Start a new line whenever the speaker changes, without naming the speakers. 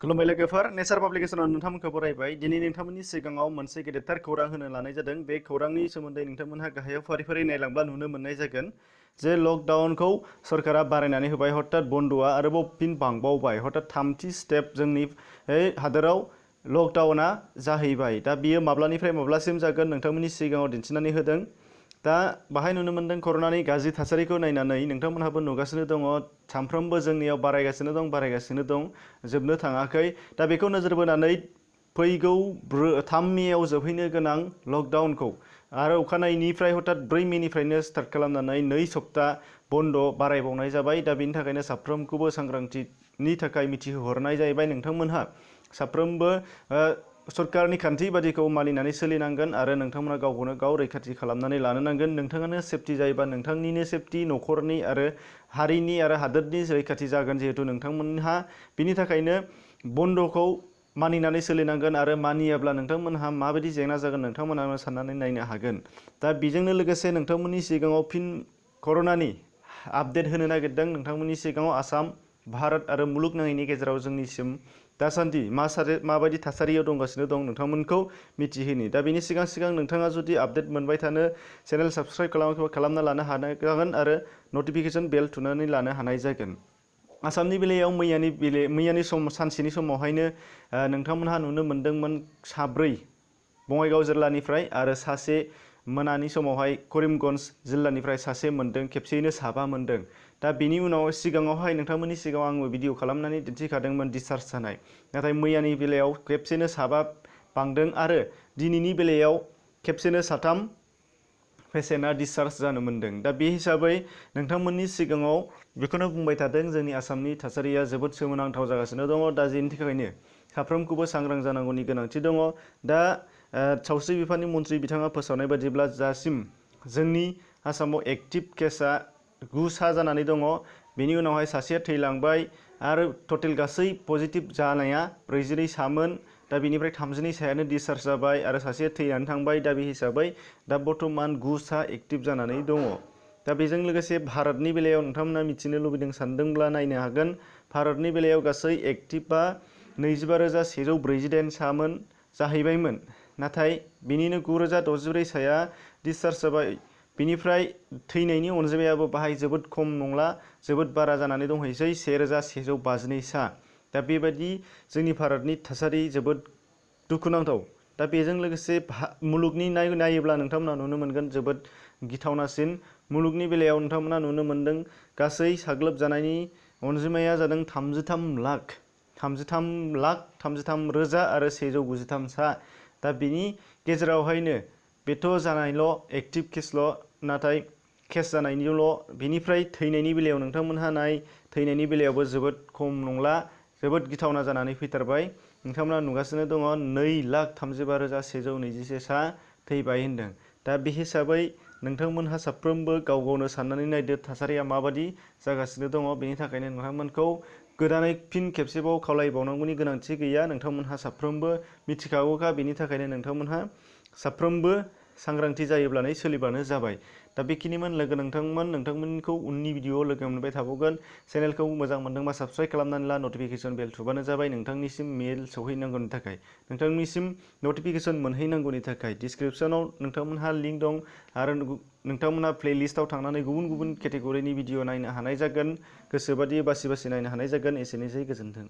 खुलुमबाय लोगोफोर नेचार पाब्लिकेसनाव नोंथांमोनखौ बरायबाय। दिनै नोंथांमोननि सिगाङाव मोनसे गेदेरथार खौरां होनो लानाय जादों। बे खौरांनि सोमोन्दै नोंथांमोनहा गाहायाव फारि फारि नायलांब्ला नुनो मोननाय जागोन जे लकडाउनखौ सरकारा बारायनानै होबाय। हठात बन्दआ आरोबाव फिन बांबावबाय। हठात थामथि स्टेप जोंनि हादोराव लकडाउना जाहैबाय। दा बियो माब्लानिफ्राय माब्लासिम जागोन नोंथांमोननि सिगाङाव दिन्थिनानै होदों। दा बाहाय नुनो मोनदों कर'नानि गाज्रि थासारिखौ नायनानै नोंथांमोनहाबो नुगासिनो दङ। सानफ्रोमबो जोंनियाव बारायगासिनो दं जोबनो थाङाखै। दा बेखौ नोजोर बोनानै फैगौ 3 मेआव जोबहैनो गोनां लकडाउनखौ आरो अखानायैनिफ्राय हठात 4 मेनिफ्रायनो स्टार्ट खालामनानै 2 सप्ता बन्द बारायबावनाय जाबाय। दा बेनि थाखायनो साफ्रोमखौबो सांग्रांथिनि थाखाय मिथिहोहरनाय जाहैबाय नोंथांमोनहा साफ्रोमबो सरकारनि खान्थि बादिखौ मानिनानै सोलिनांगोन आरो नोंथांमोना गावखौनो गाव रैखाथि खालामनानै लानो नांगोन। नोंथाङानो सेफटि जायोबा नोंथांनिनो सेफटि, न'खरनि आरो हारिनि आरो हादोरनि रैखाथि जागोन जिहेतु नोंथांमोनहा। बिनि थाखायनो बन्दखौ मानिनानै सोलिनांगोन आरो मानियाब्ला नोंथांमोनहा माबायदि जेंना जागोन नोंथांमोनहा साननानै नायनो हागोन। दा बेजोंनो लोगोसे नोंथांमोननि सिगाङाव फिन कर'नानि आपडेट होनो नागिरदों। नोंथांमोननि सिगाङाव आसाम, भारत आरो मुलुगनाङैनि गेजेराव जोंनिसिम दासान्दि माबायदि थासारियाव दंगासिनो दं नोंथांमोनखौ मिथिहोनि। दा बेनि सिगां नोंथाङा जुदि आपडेट मोनबाय थानो चेनेल साबस्क्राइब खालामना लानो हागोन आरो नटिफिकेसन बेल थुनानै लानो हानाय जागोन। आसामनि बेलायाव मैयानि सानसेनि समावहायनो नोंथांमोनहा नुनो मोन्दोंमोन 4 बङाइगाव जिल्लानिफ्राय आरो सासे मोनानि समावहाय करिमगन्ज जिल्लानिफ्राय सासे मोन्दों। खेबसेयैनो 7 मोन्दों। दा बेनि उनाव सिगाङावहाय नोंथांमोननि सिगाङाव आङो भिडिअ खालामनानै दिन्थिखादोंमोन डिसचार्ज जानाय। नाथाय मैयानि बेलायाव खेबसेनो 7 बांदों आरो दिनैनि बेलायाव खेबसेनो 3 पेसेन्टआ डिसचार्ज जानो मोन्दों। दा बे हिसाबै नोंथांमोननि सिगाङाव बेखौनो बुंबाय थादों जोंनि आसामनि थासारिया जोबोद सोमोनांथाव जागासिनो दङ। दा जेनि थाखायनो साफ्रोमखौबो सांग्रां जानांगौनि गोनांथि दङ। दा सावस्रि बिफाननि मन्थ्रि बिथाङा फोसावनाय बायदिब्ला दासिम जोंनि आसामाव एक्टिभ केसआ 9 जानानै दङ। बेनि उनावहाय सासेया थैलांबाय आरो टटेल गासै पजिटिभ जानाया 42मोन। दा बेनिफ्राय 32 सायानो डिसचार्ज जाबाय आरो सासेया थैनानै थांबाय। दा बे हिसाबै दा बर्थमान 9 एक्टिभ जानानै दङ। दा बेजों लोगोसे भारतनि बेलायाव नोंथांमोना मिथिनो लुबैदों सानदोंब्ला नायनो हागोन। भारतनि बेलायाव गासै एक्टिभआ 25,148 जाहैबायमोन। नाथाय बेनिनो 9,064 साया डिसचार्ज जाबाय। बेनिफ्राय थैनायनि अनजिमायाबो बाहाय जोबोद खम नंला, जोबोद बारा जानानै दंहैसै 1,152 सा। दा बेबायदि जोंनि भारतनि थासारि जोबोद दुखुनांथाव। दा बेजों लोगोसे मुलुगनि नायोब्ला नोंथांमोना नुनो मोनगोन जोबोद गिथावनासिन। मुलुगनि बेलायाव नोंथांमोना नुनो मोन्दों गासै साग्लोबजानायनि अनजिमाया जादों 33,33,000 आरो 193 सा। दा बेनि गेजेरावहायनो बेथ' जानायल' एक्टिभ केसल', नाथाय केस जानायनिल'। बेनिफ्राय थैनायनि बेलायाव नोंथांमोनहा थैनायनि बेलायावबो जोबोद खम नंला, जोबोद गिथावना जानानै फैथारबाय। नोंथांमोना नुगासिनो दङ 2,35,121 सा थैबाय होनदों। दा बे हिसाबै नोंथांमोनहा साफ्रोमबो गाव गावनो साननानै नायदो थासारिया माबादि जागासिनो दङ। बेनि थाखायनो नोंथांमोनखौ गोदानै फिन खेबसेबाव खावलायबावनांगौनि गोनांथि गैया। नोंथांमोनहा साफ्रोमबो मिथिखागौखा। बेनि थाखायनो नोंथांमोनहा साफ्रोमबो सांग्रांथि जायोब्लानो सोलिबानो जाबाय। दा बेखिनिमोन नोंथांमोनखौ उननि भिडिअआव लोगो मोनबाय थाबावगोन। चेनेलखौ मोजां मोनदोंबा साबस्क्राइब खालामनानै ला, नटिफिकेसन बेल थुबानो जाबाय नोंथांनिसिम मेल सौहैनांगौनि थाखाय, नोंथांनिसिम नटिफिकेसन मोनहैनांगौनि थाखाय। डिसक्रिपसनाव नोंथांमोनहा लिंक दं आरो नोंथांमोनहा प्लेलिस्टआव थांनानै गुबुन गुबुन केटेगरिनि भिडिअ नायनो हानाय जागोन। गोसोबादि बासि नायनो हानाय जागोन। एसेनोसै, गोजोन्थों।